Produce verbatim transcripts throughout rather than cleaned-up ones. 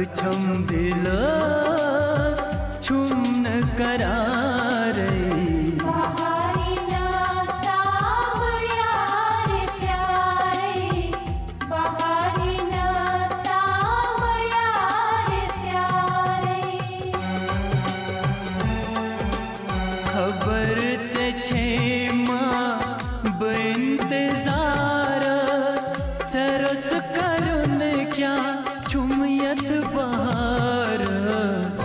چھم دلس چھم نہ قرارے۔ بہاری ناستام یار پیارے، بہاری ناستام یار پیارے۔ خبر ژےٚ چھے ما بہٕ انتظارس، ژےٚ رس کرُن کیٛاہ چھُم یتھ بہارس۔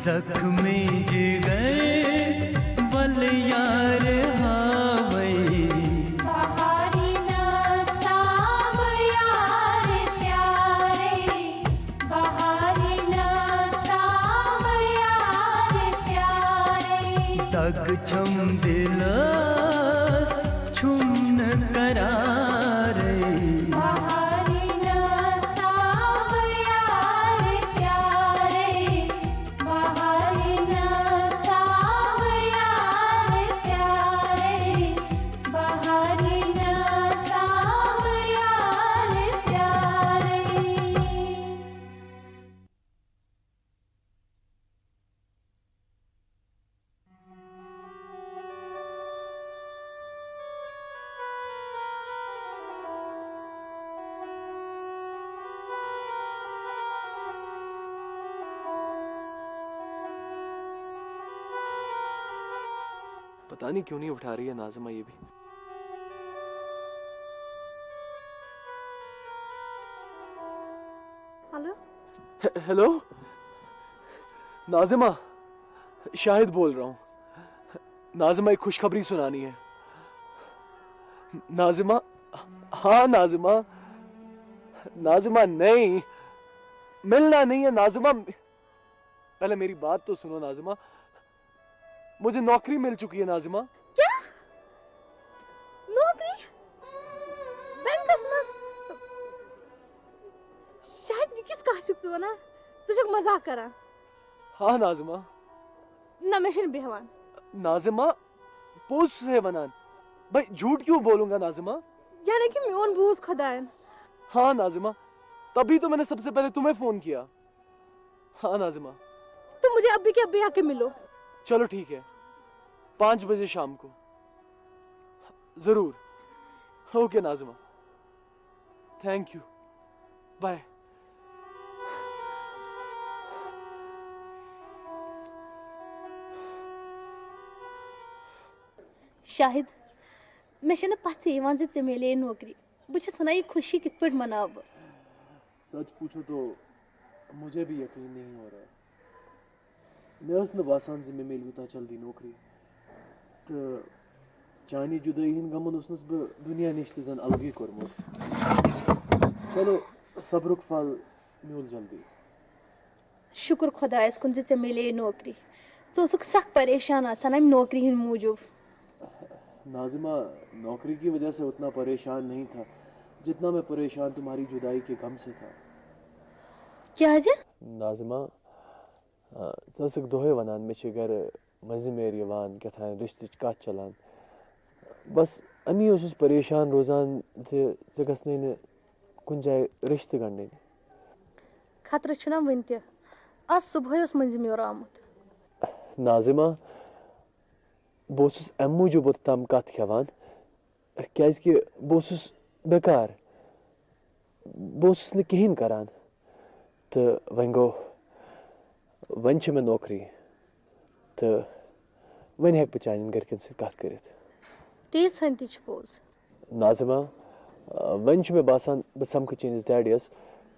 زخمی جگر ول یار ہاوے۔ بہاری ناستام یار پیارے، بہاری ناستام یار پیارے۔ دگ چھم دلس چھم نہ قرارے۔ بہاری ناستام یار پیارے، بہاری ناستام یار پیارے، بہاری ناستام یار پیارے۔ پتا نہیں کیوں نہیں اٹھا رہی ہے ناظمہ یہ بھی۔ ہیلو۔ ہیلو۔ ناظمہ، شاہد بول رہا ہوں۔ ناظمہ، ایک خوشخبری سنانی ہے۔ ناظمہ، ہاں ناظمہ۔ ناظمہ، نہیں، ملنا نہیں ہے ناظمہ۔ پہلے میری بات تو سنو ناظمہ، مجھے نوکری مل چکی ہے ناظمہ۔ کیا؟ نوکری؟ بینکس منٛز؟ شاہد، یہِ کِژھ کتھ چھُکھ ژٕ ونان؟ ژٕ چھُکھ مذاق کران۔ ہاں ناظمہ۔ نہ، مےٚ چھُنہٕ بیہوان۔ ناظمہ، پوٚز چھُسے ونان۔ بھائی، جھوٹ کیوں بولوں گا ناظمہ؟ یعنی کہ میون بوز خداین۔ ہاں ناظمہ، تبھی تو میں نے سب سے پہلے تمہیں فون کیا۔ ہاں ناظمہ۔ تو مجھے ابھی کے ابھی آ کے ملو۔ چلو ٹھیک ہے، پانچ بجے شام کو۔ ضرور۔ Okay Nazima, thank you, bye. Shahid, مےٚ چھَنہٕ پَژھے یِوان زِ ژےٚ میلے نوکری۔ بہٕ چھَس وَنان، یہِ خوشی کِتھ پٲٹھۍ مَناوٕ بہٕ؟ سچ پوچھو تو مجھے بھی یقین نہیں ہو رہا ہے۔ مےٚ ٲس نہٕ باسان زِ مےٚ میلہِ یوٗتاہ جلدی نوکری۔ تہٕ چانہِ جُدٲیی ہٕنٛدۍ غمن اوسنس بہٕ دُنیا نِش تہِ زن الگٕے کوٚرمُت۔ چلو، صبرُک پھل میوٗل جلدی۔ شُکُر خۄدایَس کُن زِ ژےٚ میلے نوکری۔ ژٕ اوسُکھ سخ پریشان آسان اَمہِ نوکری ہٕنٛدۍ موٗجوٗب۔ ناظمہ، نوکری کی وجہ سے اتنا پریشان نہیں تھا، جتنا میں پریشان تمہاری جدائی کے غم سے تھا۔ کیٛازِ؟ ناظمہ، آ، ژٕ ٲسٕکھ دۄہَے وَنان، مےٚ چھِ گَرٕ مٔنٛزِم یٲرۍ یِوان، کیٛاہ تام رِشتٕچ کَتھ چَلان۔ بَس، اَمی اوسُس پریشان روزان زِ ژےٚ گژھنَے نہٕ کُنہِ جایہِ رِشتہٕ گَنٛڈٕنۍ۔ خطرٕ چھُنہ وٕنہِ تہِ۔ آز صُبحٲے اوس مٔنٛزِم یورٕ آمُت۔ ناظمہ، بہٕ اوسُس اَمہِ موٗجوٗب اوٚتتام کَتھ کھٮ۪وان، کیٛازِکہِ بہٕ اوسُس بیکار، بہٕ اوسُس نہٕ کِہیٖنۍ کَران۔ تہٕ وۄنۍ گوٚو، وۄنۍ چھِ مےٚ نوکری، تہٕ وۄنۍ ہٮ۪کہٕ بہٕ چانٮ۪ن گَرِکٮ۪ن سۭتۍ کَتھ کٔرِتھ۔ تیٖژ ہَن تہِ چھِ پوٚز۔ ناظمہ، آ، وۄنۍ چھُ مےٚ باسان، بہٕ سَمکھٕ چٲنِس ڈیڈیَس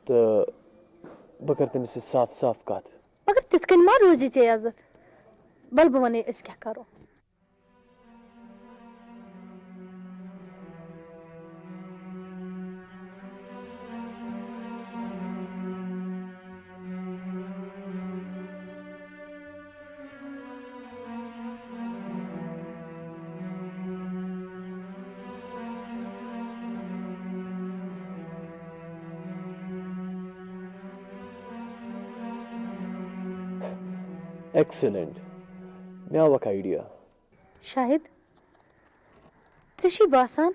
تہٕ بہٕ کَرٕ تٔمِس سۭتۍ صاف صاف کَتھ۔ مگر تِتھ کٔنۍ ما روزِ ژےٚ عزت؟ وَلہٕ بہٕ وَنَے أسۍ کیٛاہ کَرو۔ ایکسلنٹ، مےٚ آو اکھ آئیڈیا۔ شاہد، ژےٚ چھُے باسان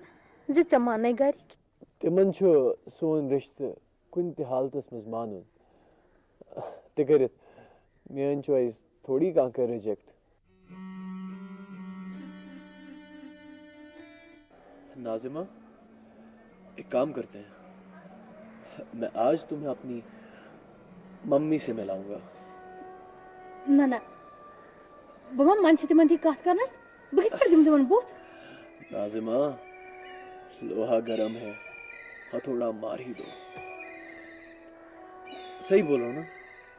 زِ ژےٚ مانَے گَرِکۍ؟ تِمن چھُ سون رِشتہٕ کُنہِ تہِ حالتس منٛز مانُن تہِ کٔرِتھ۔ میٲنۍ choice تھوڑی کانٛہہ کرِ reject۔ ناظمہ، ایک کام کرتے ہیں، میں آج تمہیں اپنی ممی سے ملاؤں گا۔ نہ، نہ، بہٕ ما منٛدچھِ تِمن تھی کتھ کرنس؟ بہٕ کِتھ پٲٹھۍ دِمہٕ تِمن بُتھ؟ ناظمہ، لوہا گرم ہے، ہتھوڑا مار ہی دو۔ صحیح بول رہا ہوں نا؟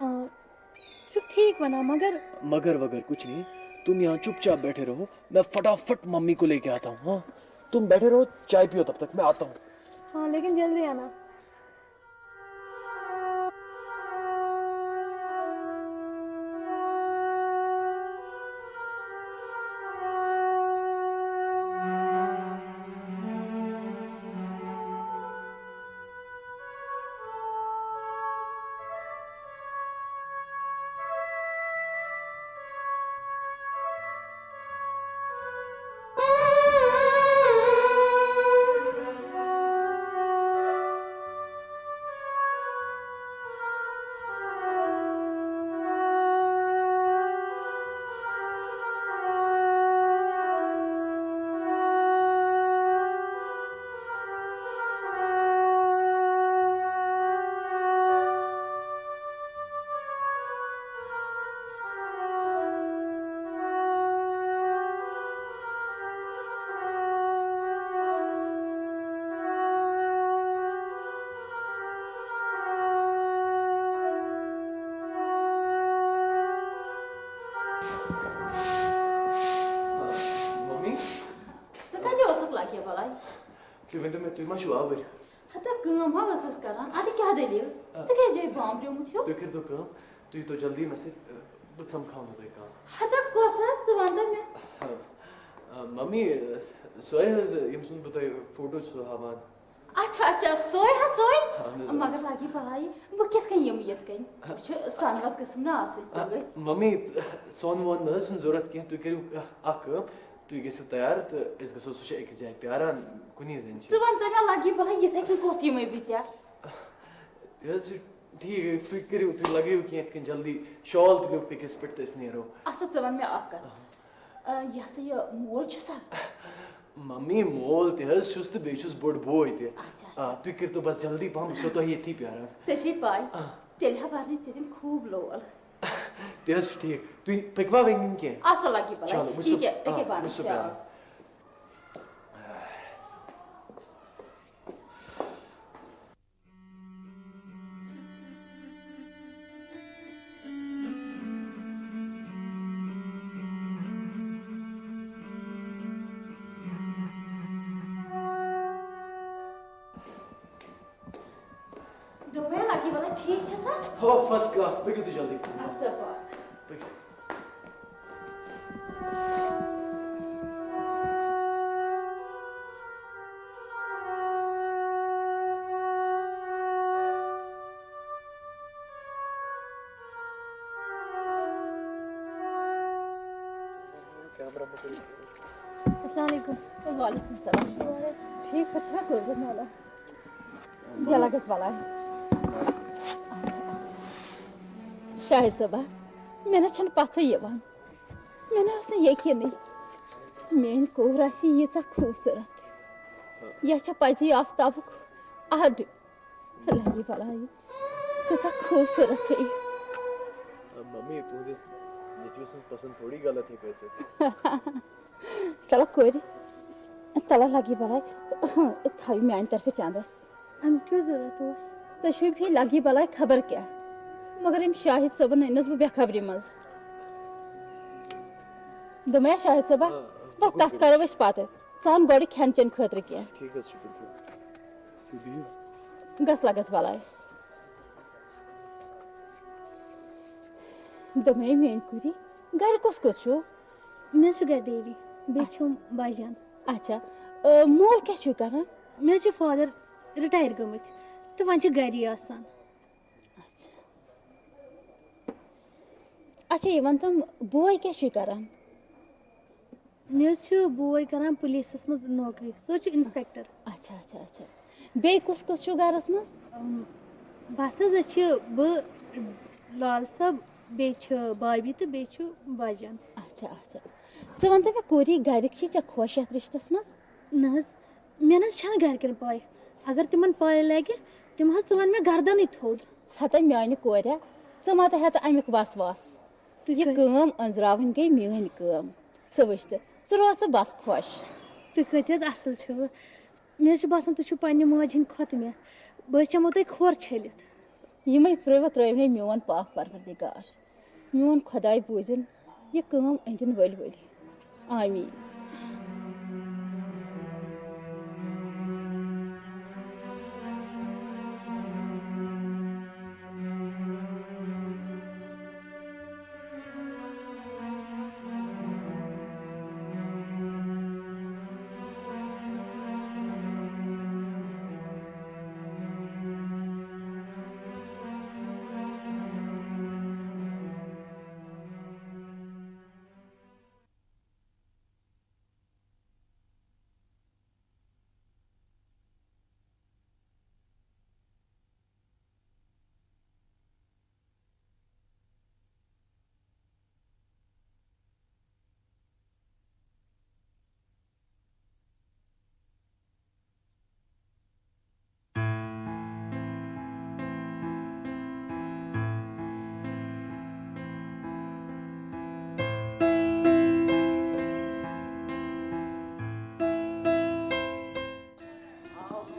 آ، ژٕ چھُکھ ٹھیٖک وَنان، مگر مگر وگر کچھ نہیں، تم یہاں چپ چاپ بیٹھے رہو، میں فٹافٹ ممی کو لیکے آتا ہوں۔ ہاں، تم بیٹھے رہو، چائے پیو، تب تک میں آتا ہوں۔ ہاں، لیکن جلدی آنا۔ ممی، ژٕ کتہِ اوسُکھ لگے بلاے؟ تُہۍ ؤنۍ تو مےٚ، تُہۍ ما چھِو آوٕرۍ؟ ہتا کٲم ہا ٲسٕس کران، ادٕ کیٛاہ دٔلیٖل؟ آ۔ ژٕ کیٛازِ یہِ بامبریومُت ہیوٗ؟ تُہۍ کٔرۍتو کٲم، تُہۍ یِیٖتو جلدی مےٚ سۭتۍ، بہٕ سمکھاونہٕ تۄہہِ کانٛہہ۔ ہتا کۄس ہا؟ ژٕ وَن تہٕ مےٚ۔ آ، آ، ممی، سۄے حظ، ییٚمہِ سُنٛد بہٕ تۄہہِ فوٹو چھُسو ہاوان۔ اچھا، اچھا، سۄے ہا سۄے؟ اہن حظ، آ۔ مگر لگی بلاے، بہٕ کِتھ کٔنۍ یِمہٕ یتھ کٔنۍ؟ وٕچھ، سۄنہٕ وس گٔژھٕم نہٕ آسٕنۍ آ، سۭتۍ۔ ممی، سۄن وۄن نہٕ حظ چھُنہٕ ضوٚرتھ کینٛہہ، تُہۍ کٔرِو اکھ کٲم، تُہۍ گٔژھِو تیار تہٕ أسۍ گژھو، سُہ چھُ أکِس جایہِ پیاران، کُنی زٔنۍ چھِ۔ ژٕ وَن تہٕ مےٚ لگی بلاے، یِتھَے کٔنۍ کوٚت یِمَے بہٕ ژےٚ؟ یہِ حظ چھُ ٹھیٖک، تُہۍ کٔرِو، تُہۍ لگٲیِو کینٛہہ یِتھ کٔنۍ جلدی، شال تُلِو پھیٚکِس پٮ۪ٹھ تہٕ أسۍ نیرو۔ اچھا، ژٕ وَن مےٚ اکھ کَتھ۔ آ، یہِ ہسا یہِ مول چھُ سا؟ ممی، مول تہِ حظ چھُس تہٕ بیٚیہِ چھُس بوٚڑ بوے تہِ۔ اچھا، اچھا۔ آ، تُہۍ کٔرۍتو بس جلدی پہم، بہٕ چھُسو تۄہہِ ییٚتھی پیاران۔ ژےٚ چھے پَے، آ۔ تیٚلہِ ہا بَرنٕے ژےٚ تِم خوٗب لول۔ تہِ حظ چھُ ٹھیٖک۔ تُہۍ پٔکوا وۄنۍ کِنہٕ کینٛہہ؟ اَصٕل لَگہِ بَلاے۔ چلو، بہٕ چھُسو، یہِ کیٛاہ، یہِ آ، کیٛاہ بَنہٕ؟ بہٕ چھُسو چلو۔ پیاران۔ دوٚپمَے لَگی بَلاے، ٹھیٖک چھےٚ سا؟ ہو، first class، پٔکِو تُہۍ جلدی۔ اَدٕ سا پَکھ۔ پٔکِو۔ السلام علیکم۔ وعلیکم السلام۔ ٹھیٖک پٲٹھۍ چھا؟ کٲم چھا؟ بیٚیہِ لَگَس بَلاے۔ شاہد صٲبا، مےٚ نہ چھَنہٕ پَژھٕے یِوان۔ مےٚ نہ اوس نہٕ یقیٖنٕے، میٛٲنۍ کوٗر آسہِ ییٖژاہ خوٗبصوٗرت۔ یہِ چھےٚ پَزی آفتابُک اَڈٕ۔ لگی بلاے، کۭژاہ خوٗبصوٗرت چھےٚ یہِ۔ آ، ممی، تُہٕنٛدِس نیٚچوۍ سٕنٛز پسنٛد تھوڑی غلط ہیٚکہِ ٲسِتھ۔ تَلہ کورِ، تَلہ لگی بلاے، تھاو میٛانہِ طرفہٕ چندس۔ اَمہِ کیُتھ ضروٗرت اوس؟ ژےٚ چھُے فی لگی بلاے خبر کیٛاہ، مگر أمۍ شاہد صٲبن أنِس بہٕ بے خبری منٛز۔ دوٚپمَے شاہد صٲبا، آ، آ، وَلہٕ بِلکُل، کَتھ بِلکُل۔ کَرو أسۍ پَتہٕ۔ ژٕ اَن گۄڈٕ کھٮ۪ن چٮ۪ن خٲطرٕ کینٛہہ۔ ٹھیٖک حظ چھُ، بِلکُل۔ تُہۍ بِہِو۔ گژھ لَگَس بَلاے۔ دوٚپمَے میٛٲنۍ کوٗری، گَرِ کُس کُس چھُو؟ مےٚ حظ چھُ گَرِ ڈیڈی، بیٚیہِ چھُم باجان۔ اچھا، آ، مول کیٛاہ چھُو کَران؟ مےٚ حظ چھِ فادر رِٹایَر گٔمٕتۍ تہٕ وۄنۍ چھِ گَری آسان۔ اچھا۔ اچھا، یہِ وَن تہٕ، بوے کیٛاہ چھُے کَران؟ مےٚ حظ چھُ بوے کَران پُلیٖسَس منٛز نوکری، سُہ حظ چھُ اِنسپٮ۪کٹَر۔ اچھا، اچھا، اچھا۔ بیٚیہِ کُس کُس چھُو گَرَس منٛز؟ اَم، بس حظ، أسۍ چھِ بہٕ، لال صٲب، بیٚیہِ چھِ بابی تہٕ بیٚیہِ چھُ باجان۔ اچھا، اچھا۔ ژٕ وَن تہٕ مےٚ، کوٗری گَرِکۍ چھِ ژےٚ خۄش یَتھ رِشتَس منٛز؟ نہ حظ، مےٚ نہ حظ چھَنہٕ گَرِکٮ۪ن پَے۔ اگر تِمَن پَے لَگہِ، تِم حظ تُلَن مےٚ گردَنٕے تھوٚد۔ ہَتَے میٛانہِ کورِ، ژٕ مہ تہٕ ہٮ۪تہٕ اَمیُک وَس وَس۔ تُہۍ یہِ کٔرۍ کٲم أنٛزراوٕنۍ گٔے میٛٲنۍ کٲم۔ ژٕ وٕچھ تہٕ، ژٕ روز ژٕ بَس خۄش۔ تُہۍ کۭتۍ حظ اَصٕل چھِوٕ۔ مےٚ حظ چھُ باسان، تُہۍ چھِو پننہِ ماجہِ ہٕنٛدۍ کھۄتہٕ مےٚ۔ بہٕ حظ چَمو تۄہہِ کھۄر چھٔلِتھ۔ یِمَے پرٛٲوِتھ ترٛٲوِنَے میون پاک پروردگار۔ میون خۄداے بوٗزِن یہِ کٲم أنٛدِن ؤلۍ ؤلۍ۔ آمیٖن۔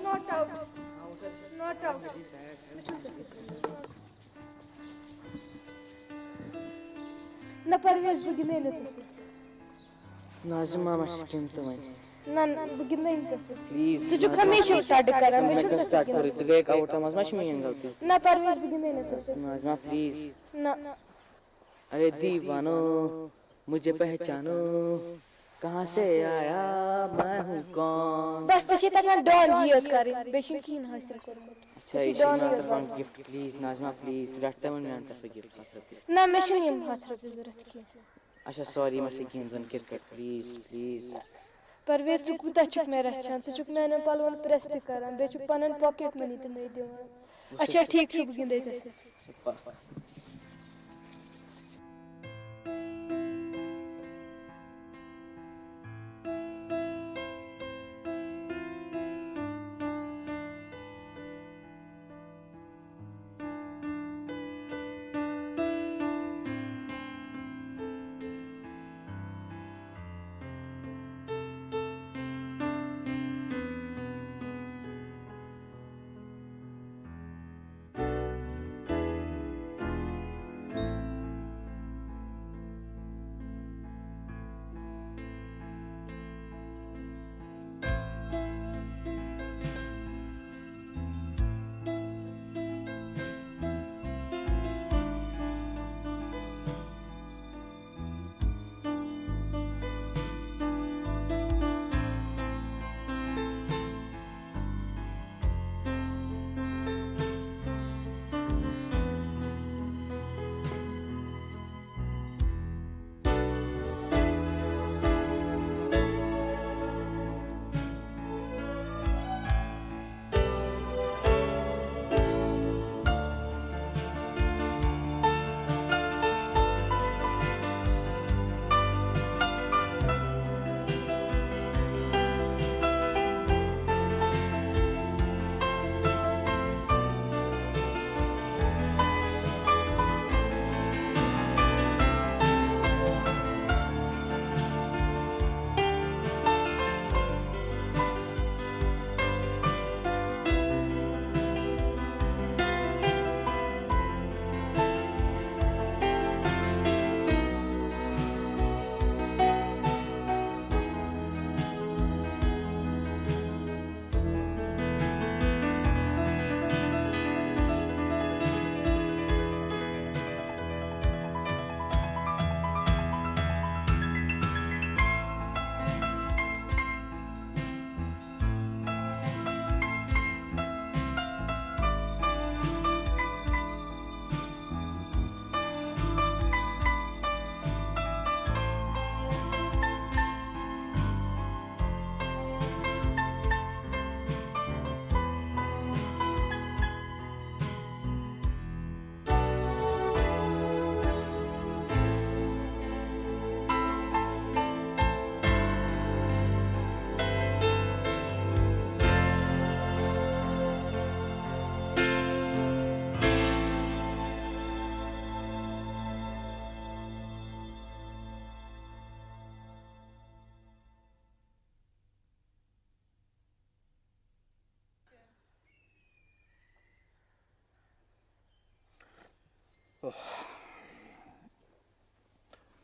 Not out. Not out. نہ پرویز، بہٕ گِنٛدے نہٕ ژےٚ سۭتۍ۔ ناظمہ، مےٚ چھِ گِنٛدُن وۄنۍ۔ نہ، نہ، بہٕ گِنٛدے نہٕ ژےٚ سۭتۍ۔ Please، ژٕ چھُکھ ناظمہ۔ ہمیشہ ٹڈ کران، مےٚ مےٚ چھُنہٕ گژھِ ژےٚ سۭتۍ ٹڈ گِنٛدُن۔ کَرُن۔ ژٕ گٔیَکھ out، منٛز ما چھِ میٛٲنۍ غلطی؟ نہ پرویز، بہٕ گِنٛدے نہٕ ژےٚ سۭتۍ۔ ناظمہ، please۔ نہ۔ ارے دیوانو، مجھے پہچانو، کہاں سے آیا، میں ہوں کون؟ بس، ژےٚ چھے تگان ڈان یی یٲژ کرٕنۍ، بیٚیہِ چھُنہٕ کِہیٖنۍ حٲصِل کوٚرمُت۔ اچھا، ژےٚ چھُے یہِ چھُ ڈانٕے میٛانہِ یوت طرفہٕ بنُن۔ Gift، please، ناظمہ، please، رَٹ تہِ وۄنۍ میٛانہِ طرفہٕ gift، پَتہٕ رَٹ gift۔ نہ، مےٚ چھِنہٕ یِم ہَتھ رۄپیہِ ضوٚرَتھ کینٛہہ۔ اچھا، sorry، مےٚ چھِ گِنٛدُن cricket، please، please۔ پرویز، ژٕ کوٗتاہ چھُکھ مےٚ رَچھان؟ ژٕ چھُکھ میٛانٮ۪ن پَلوَن press تہِ کران، بیٚیہِ چھُکھ پَنٕنۍ pocket money تہِ مےٚ دِوان۔ وٕچھ اچھا، حظ۔ ٹھیٖک چھُ، بہٕ گِنٛدے ژےٚ سۭتۍ۔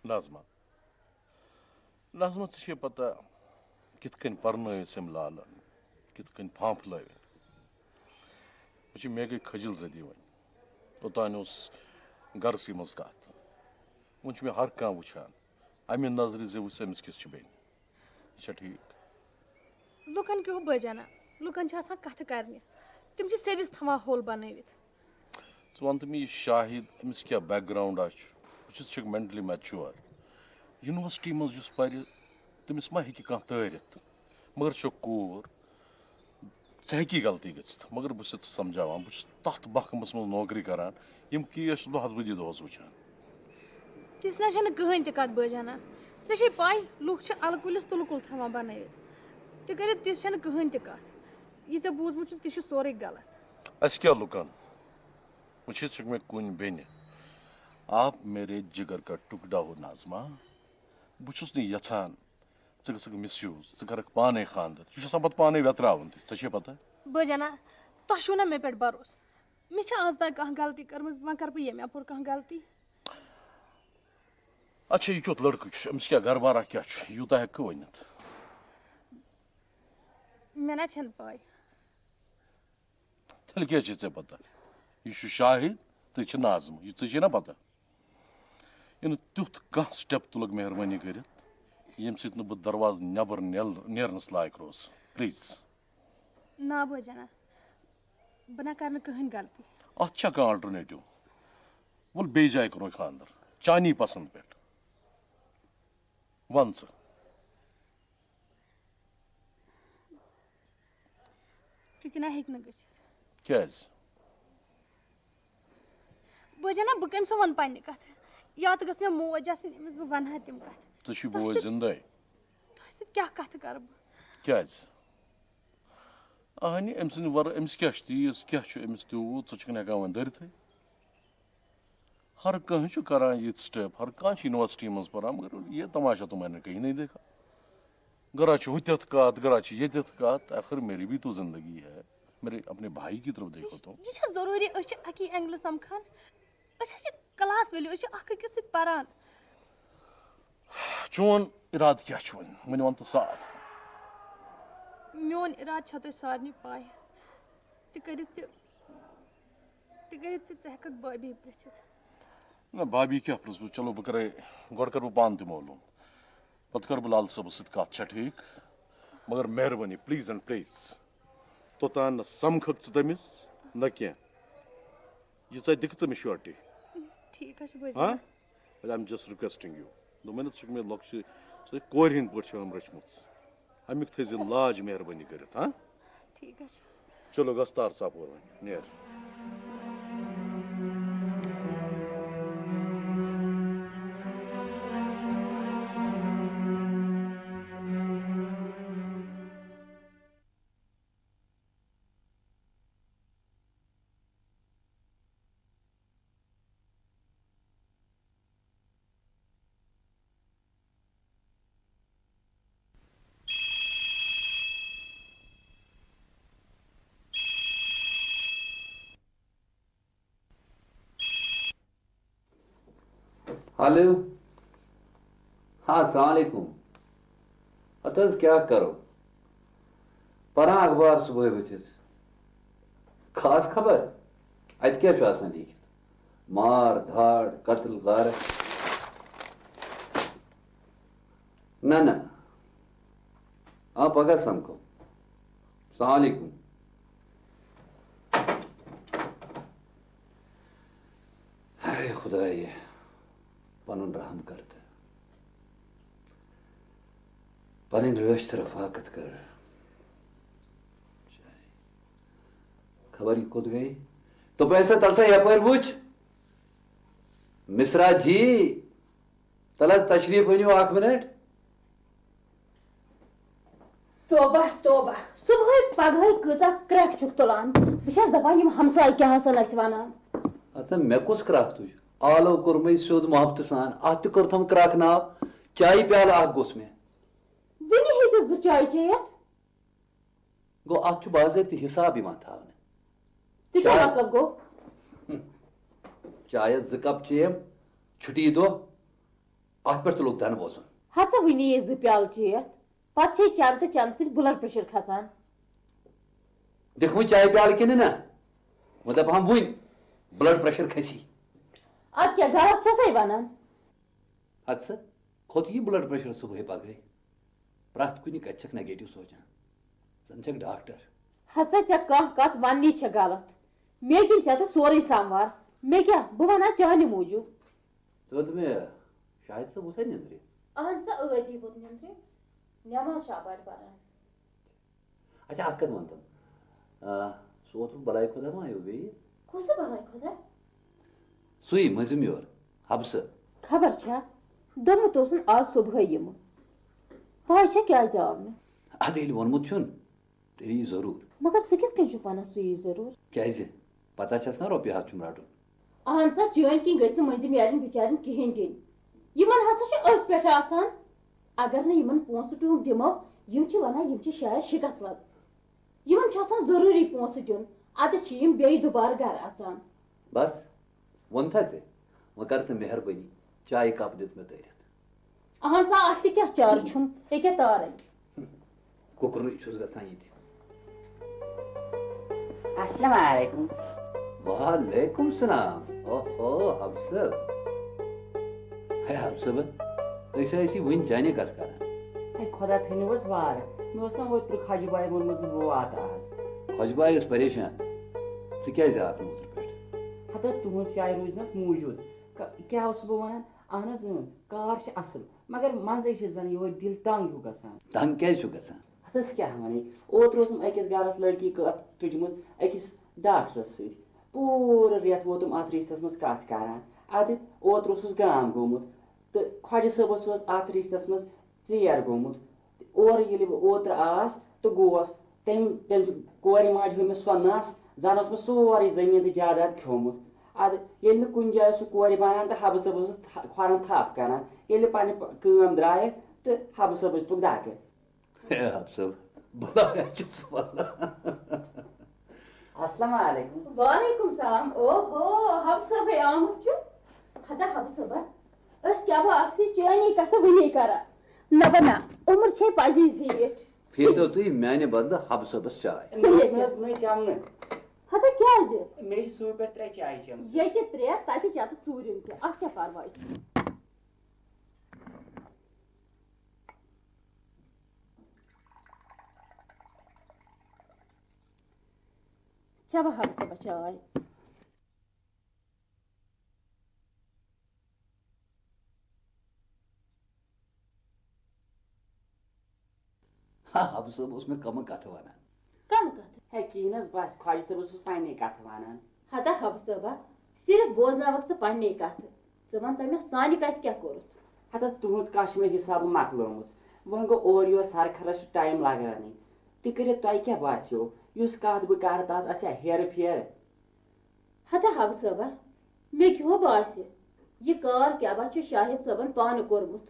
نظمہ، نظمہ، ژےٚ چھے پتہ کِتھ کٔنۍ پرنٲوِس أمۍ لالن، کِتھ کٔنۍ پھانٛپھلٲوِن۔ وٕچھ، مےٚ گٔے خجل زدی وۄنۍ۔ اوٚتانۍ اوس گرسٕے منٛز کتھ، وۄنۍ چھُ مےٚ ہر کانٛہہ وٕچھان۔ امہِ نظرِ زِ وٕچھ أمِس کِژھ چھِ بیٚنہِ۔ یہِ چھا ٹھیٖک؟ لُکن کیٛاہ ہو بٲجانا؟ لُکن چھِ آسان کتھٕ کرنہِ، تِم چھِ سیٚدِس تھاوان ہوٚل بنٲوِتھ۔ ژٕ وَن تہٕ مےٚ، یہِ شاہد، أمِس کیٛاہ background آ چھُ؟ بہٕ چھُس، چھُکھ mentally mature۔ University منٛز یُس پَرِ، تٔمِس ما ہیٚکہِ کانٛہہ تٲرِتھ؟ مگر چھُکھ کوٗر، ژےٚ ہیٚکی غلطی گٔژھِتھ، مگر بہٕ چھُسے ژٕ سمجھاوان، بہٕ چھُس تَتھ محکمَس منٛز نوکری کران، یِم case چھُس بہٕ ہَتہٕ بٔدی دۄہَس وٕچھان۔ تِژھ نہ چھَنہٕ کٕہٕنۍ تہِ کَتھ بٲجانا۔ ژےٚ چھے پَے، لُکھ چھِ اَلہٕ کُلِس تُلہٕ کُل تھاوان بنٲوِتھ۔ تہِ کٔرِتھ تِژھ چھَنہٕ کٕہٕنۍ تہِ کَتھ۔ یہِ ژےٚ بوٗزمُت چھُتھ، تہِ چھُ سورُے غلط۔ اَسہِ کیٛاہ لُکَن؟ وٕچھِتھ چھُکھ مےٚ کُنہِ بیٚنہِ۔ آپ میرے جگر کا ٹکڑا ہو نازما۔ بہٕ چھُس نہٕ یَژھان ژٕ گژھکھ misuse، ژٕ کَرَکھ پانَے خانٛدر۔ ژٕ چھُس آسان پَتہٕ پانَے وٮ۪تراوُن تہِ، ژےٚ چھے پَتہ۔ بٲجانا، تۄہہِ چھُو نہ مےٚ پٮ۪ٹھ بھروسہٕ؟ مےٚ چھا آز تام کانٛہہ غلطی کٔرمٕژ؟ وۄنۍ کَرٕ بہٕ ییٚمہِ اَپور کانٛہہ غلطی؟ اچھا، یہِ کیُتھ لڑکہٕ چھُ؟ أمِس کیٛاہ گرٕ بارا کیٛاہ چھُ؟ یوٗتاہ ہٮ۪کہٕ ؤنِتھ؟ مےٚ نہ چھَنہٕ پَے۔ تیٚلہِ کیٛاہ چھِ ژےٚ پتہ؟ یہِ چھُ شاہد تہٕ یہِ چھِ نازمہٕ۔ یہِ ژےٚ چھے نہ پتہ؟ یہِ نہٕ تیُتھ کانٛہہ step تُلکھ مہربٲنی کٔرِتھ، ییٚمہِ سۭتۍ نہٕ بہٕ دروازٕ نٮ۪بر نیل-، نیرنس لایق روزٕ۔ Please۔ نہ بٲجانا، بہٕ نہ کرٕ نہٕ کٕہٕنۍ غلطی۔ اتھ چھا کانٛہہ alternative؟ وَل، بیٚیہِ جایہِ کرو خانٛدر، چانی پسند پٮ۪ٹھ۔ وَن ژٕ۔ تہِ تہِ نہ ہیٚکہِ نہٕ گٔژھِتھ۔ کیٛازِ؟ بٲجانا، بہٕ کٔمۍ سُنٛد وَنہٕ پننہِ کَتھٕ؟ یا تہٕ گٔژھ مےٚ موج آسٕنۍ، أمِس بہٕ وَنہٕ ہا تِم کَتھٕ۔ ژٕ چھُے تۄہہِ بوے سۭتۍ، زِندَے۔ تۄہہِ سۭتۍ کیٛاہ کَتھٕ کَرٕ بہٕ؟ کیٛازِ؟ اہنہِ، أمۍ سٕنٛدِ وَرٲے أمِس کیٛاہ چھُ تیٖژ، کیٛاہ چھُ أمِس تیوٗت، ژٕ چھُکھ نہٕ ہٮ۪کان وۄنۍ دٔرِتھٕے۔ ہر کانٛہہ چھُ کران یِتھۍ step، ہر کانٛہہ چھُ university منٛز پران، مگر یہ تماشا تو میں نے کہیں نہیں دیکھا۔ گرا چھُ ہُتٮ۪تھ کتھ، گرا چھِ ییٚتٮ۪تھ کتھ، آخر میری بھی تو زندگی ہے، میرے اپنے بھائی کی طرف دیکھو تو۔ یہِ چھا ضروٗری أسۍ چھِ اَکی angle سمکھان؟ أسۍ حظ چھِ class وٲلۍ، أسۍ چھِ اکھ أکِس سۭتۍ پران۔ چون ارادٕ کیٛاہ چھُ وۄنۍ؟ وۄنۍ وَن تہٕ صاف۔ میون ارادٕ چھےٚ تۄہہِ سارنٕے پَے۔ تہِ کٔرِتھ تہِ، تہِ کٔرِتھ تہِ ژٕ ہٮ۪کَکھ بھابھی پِرٛژھِتھ۔ نہ، بھابھی کیٛاہ پِرٛژھٕ بہٕ؟ چلو، بہٕ کَرَے، گۄڈٕ کَرٕ بہٕ پانہٕ تہِ معلوٗم، پَتہٕ کَرٕ بہٕ لال صٲبَس سۭتۍ کَتھ، چھا ٹھیٖک؟ مگر مہربٲنی، please and please، توٚتام نہ سَمکھَکھ ژٕ تٔمِس، نہ کینٛہہ۔ یہِ ژَتہِ دِکھ ژٕ مےٚ surety۔ ٹھیٖک حظ چھُ، بہٕ ہاں؟ I'm just requesting you۔ دوٚپمَے نہ، ژٕ چھُکھ مےٚ لۄکچہِ، ژٕ کورِ ہِنٛدۍ پٲٹھۍ چھِ أمۍ رٔچھمٕژ۔ اَمیُک تھٲیزِ لاج مہربٲنی کٔرِتھ، ہاں؟ ٹھیٖک حظ چھُ۔ چلو، گژھ تار ژاپور وۄنۍ، نیر۔ ہیلو۔ ہاں، السلام علیکم۔ ہتہٕ حظ کیٛاہ کرو؟ پران اخبار صبحٲے ؤتھِتھ۔ خاص خبر؟ اتہِ کیٛاہ چھُ آسان لیٖکھِتھ؟ مار، دھاڑ، قتل، غارت؟ نہ، نہ۔ آ، پگاہ سمکھو۔ السلام علیکم۔ ہاے خدایہِ، پنُن رحم کر تہٕ پنٕنۍ رٲچھ تہٕ رفاقت کر۔ خبر یہِ کوٚت گٔے؟ تو پیسہ تل سا یپٲرۍ وٕچھ۔ مصرا جی، تل حظ تشریف أنِو اکھ منٹ۔ توبہ، توبہ، صبحٲے پگہٲے کۭژاہ کرٛٮ۪کھ چھُکھ تُلان؟ بہٕ چھَس دپان، یِم ہمساے کیٛاہ آسن اَسہِ ونان؟ ہتہٕ مےٚ کُس کرٛکھ تُج؟ آلو کوٚرمَے سیوٚد محبتہٕ سان، اَتھ تہِ کوٚرتھم کرٛکھ ناو۔ چایہِ پیالہٕ اکھ گوٚژھ مےٚ۔ وُنہِ ہیٚژٕس زٕ چایہِ چیٚیَتھ؟ گوٚو، اَتھ چھُ باضٲبطہٕ حساب یِوان تھاونہٕ۔ تہِ کیٛاہ چاے مطلب گوٚو؟ چایس زٕ کپ چیم، چھُٹی دۄہ، اتھ پٮ۪ٹھ تہِ لوٚگ دنہٕ وۄزُن۔ ہتہٕ وُنی یے زٕ پیالہٕ چیٚتھ، پتہٕ چھے چنہٕ تہٕ چنہٕ سۭتۍ blood pressure کھسان۔ دِکھ وۄنۍ چایہِ پیالہٕ کِنہٕ نہ؟ وۄنۍ دپہٕ ہم وُنۍ blood pressure کھسی۔ ادٕ کیٛاہ غلط چھسے ونان؟ ادٕ سا، کھوٚت یہِ blood pressure صبحٲے پگہٲے؟ پرٛٮ۪تھ کُنہِ کتھِ چھکھ negative سونچان۔ زن چھکھ ڈاکٹر۔ ہسا، ژےٚ کانٛہہ کتھ وننی چھےٚ غلط۔ مےٚ کِنۍ چھےٚ تہٕ سورُے سموار۔ مےٚ کیٛاہ، بہٕ ونہٕ ہا چانہِ موٗجوٗب۔ ژٕ وَن تہٕ مےٚ، شاہد صٲب ووتھا نیٚنٛدرِ؟ اہن سا، ٲدی ووت نیٚنٛدرِ۔ نٮ۪ماز چھا اَپارِ پَران۔ اچھا، اَکھ کَتھ وَن تہٕ، آ، سُہ اوترُک بَلاے خۄدا ما آیو بیٚیہِ؟ کُس سُہ بَلاے خۄدا؟ سُے مٔنٛزِم یور، حبہٕ صٲب۔ خبر چھا، دوٚپمُت اوسُن آز صُبحٲے یِمہٕ۔ پَے چھا کیٛازِ آو نہٕ؟ اَدٕ ییٚلہِ ووٚنمُت چھُن، تیٚلہِ یی ضروٗر۔ مگر ژٕ کِتھ کٔنۍ چھُکھ وَنان سُہ یی ضروٗر؟ کیٛازِ؟ پَتہ چھَس نا رۄپیہِ ہَتھ چھُم رَٹُن۔ اہن سا، چٲنۍ کِنۍ گٔژھۍ نہٕ مٔنٛزِم یارٮ۪ن بِچارٮ۪ن کِہیٖنۍ دِنۍ۔ یِمَن ہسا چھُ أتھۍ پٮ۪ٹھ آسان۔ اگر نہٕ یِمَن پونٛسہٕ ٹونٛگھ دِمو، یِم چھِ وَنان یِم چھِ شاید شِکَس لَد۔ یِمَن چھُ آسان ضروٗری پونٛسہٕ دیُن، اَدٕ چھِ یِم بیٚیہِ دُبارٕ گَرٕ اَژان۔ بَس، ووٚنتھا ژےٚ؟ وۄنۍ کَر تہٕ مہربٲنی، چایہِ کپ دیُت مےٚ تٲرِتھ۔ اہن سا، اَتھ تہِ کیٛاہ چارٕ چھُم؟ ییٚکیٛاہ تارَے۔ کُکرُے چھُس گژھان یہِ تہِ۔ السلام علیکم۔ وعلیکم السلام۔ اوہو، حب صٲب۔ ہے حب صٲب، أسۍ ٲسی وٕنۍ چانی کتھ کران۔ ہے خۄدا تھٲینو حظ وارٕ۔ مےٚ اوس نا اوترٕ خۄجہِ بایہِ ووٚنمُت زِ بہٕ واتہٕ آز۔ خۄجہِ بایہِ ٲس پریشان۔ ژٕ کیٛازِ آکھ نہٕ اوترٕ پٮ۪ٹھ؟ ہتہٕ حظ تُہٕنٛز شاعر روٗزنس موٗجوٗد۔ ک-، کیٛاہ اوسُس بہٕ ونان؟ اہن حظ، اۭں، کار چھِ اصٕل، مگر منٛزٕے چھِ زن یِہوے دِل تنگ ہیوٗ گژھان۔ تنگ کیٛازِ چھُ گژھان؟ ہتس کیٛاہ ونے، اوترٕ اوسُم أکِس گرس لڑکی کتھ تُجمٕژ أکِس ڈاکٹرس سۭتۍ۔ پوٗرٕ رٮ۪تھ ووتُم اتھ رشتس منٛز کتھ کران۔ ادٕ اوترٕ اوسُس گام گوٚمُت تہٕ خۄجہِ صٲبس اوس اتھ رشتس منٛز ژیر گوٚمُت۔ اورٕ ییٚلہِ بہٕ اوترٕ آس تہٕ گوس، تٔمۍ، تٔمۍ کورِ ماجہِ ہٲو مےٚ سۄ نس، زن اوس مےٚ سورُے زٔمیٖن تہٕ جاداد کھیومُت۔ ادٕ ییٚلہِ نہٕ کُنہِ جایہِ سُہ کورِ بنان تہٕ حبہٕ صٲب اوسُس تھا-، کھۄرن تھپھ کران۔ ییٚلہِ پننہِ پ-، کٲم درایہِ تہٕ حبہٕ صٲبس دِتُکھ دکہٕ۔ ہے حب صٲب، بلایا چھُس ونان۔ السلام علیکم۔ وعلیکم السلام۔ اوہو، حب صٲبے آمُت چھُ۔ ہتا حب صٲبا، أسۍ کیٛاہ بہٕ آسہٕ چٲنی کتھٕ وُنی کران۔ نہ بہ نہ، عمر چھے پزی زیٖٹھ۔ پھیرتو تُہۍ میانہِ بدلہٕ حب صٲبس چاے۔ نہ حظ، نہ چمنہٕ۔ ہتا کیٛازِ؟ مےٚ چھِ صُبحہٕ پٮ۪ٹھ ترٛےٚ چایہِ چیمژٕ۔ ییٚتہِ ترٛےٚ، تتہِ چھِ اتھ ژوٗرِم تہِ۔ اتھ کیٛاہ پرواے چھُ؟ چٮ۪وٕ حب صٲبہ چاے۔ ہا، حب صٲب اوس مےٚ کمہٕ کتھٕ ونان۔ کمہٕ کتھٕ؟ ہے، کِہیٖنۍ حظ، بس خۄجہِ صٲبس اوس پننے کتھٕ ونان۔ ہتا حب صٲبہ، صرف بوزناوکھ ژٕ پننے کتھٕ۔ ژٕ ون تہٕ مےٚ سانہِ کتھِ کیٛاہ کوٚرُتھ؟ ہتس تُہُنٛد کش مےٚ حسابہٕ مۄکلومُت۔ وۄنۍ گوٚو اورٕ یور سرٕ خرس چھُ ٹایم لگانٕے۔ تہِ کٔرِتھ تۄہہِ کیٛاہ باسیو، یُس کتھ بہٕ کرٕ تتھ آسیا ہیرٕ پھیرٕ؟ ہتا حب صٲبہ، مےٚ کیٛاہ باسہِ، یہِ کار کیٛاہ با چھُ شاہد صٲبن پانہٕ کوٚرمُت؟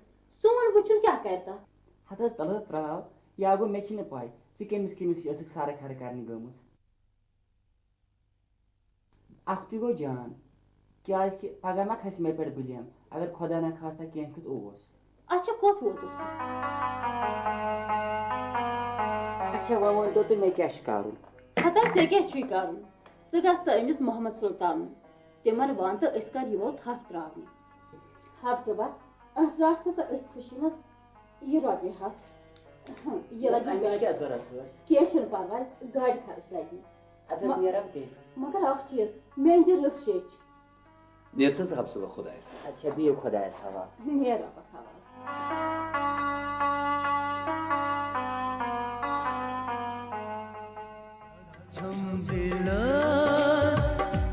سون وٕچھُن کیٛاہ کرِ تتھ؟ ہتس تلہٕ حظ تراو، یا گوٚو مےٚ چھِ نہٕ پاے ژٕ کٔمِس کٔمِس ٲسٕکھ سرٕ خرٕ کرنہِ گٔمٕژ۔ اکھتُے گوٚو جان، کیازِ کہِ پگاہ ما کھسہِ مےٚ پٮ۪ٹھ blame، اگر خۄدا نہ خواستہ کینٛہہ کیُتھ اوس۔ اچھا، کوٚت ووتُس؟ اچھا، وۄنۍ ؤنۍ تو تُہۍ، مےٚ کیٛاہ چھُ کرُن؟ ہتا، ژےٚ کیٛاہ چھُے کرُن؟ ژٕ گژھ تہٕ أمِس محمد سلطانُن، تِمن وَن تہٕ أسۍ کر یِمو تھپھ تراونہِ۔ حب صٲبہ، أسۍ رَٹھ سا ژٕ أتھۍ خوشی منٛز یہِ رۄپیہِ ہَتھ۔ یہِ بس، لگہِ اَمِچ گاڑِ۔ کیٛاہ ضروٗرت ٲس؟ کینٛہہ چھُنہٕ پرواے، گاڑِ خرٕچ لگہِ۔ اَدٕ حظ، ما-، نیرو تیٚلہِ۔ مگر اکھ چیٖز، مےٚ أنۍ زِ رٕژ شیٚچھ۔ نیر سا ژٕ حب صٲبہ خۄدایَس حوالہٕ۔ اچھا، بِہِو خۄدایَس حوالہٕ۔ نیر رۄبَس حوالہٕ۔ چھم دلس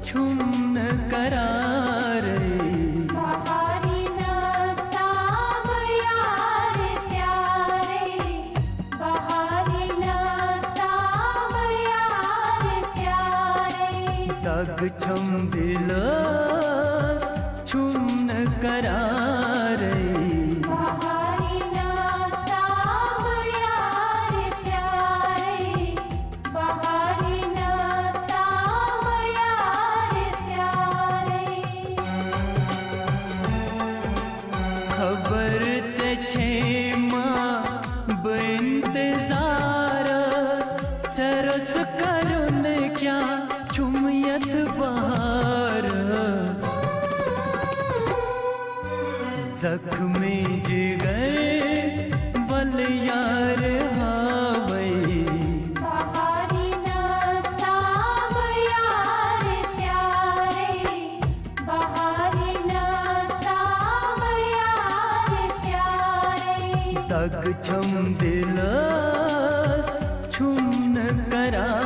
چھم نہ قرارے۔ بہاری نستام یار پیارے، بہاری نستام یار پیارے۔ دگ چھم دلس چھم نہ قرارے۔ بہاری نستام یار پیارے، بہاری نستام یار پیارے۔ خبر ژےٚ چھے ما بہٕ انتظارس، ژےٚ رس کرُن کیٛاہ چھُم یتھ بہارس؟ زخمی جگر ول یار ہاوے۔ بہاری ناستام یار پیارے، بہاری ناستام یار پیارے۔ دگ چھم دلس چھم نہ کران۔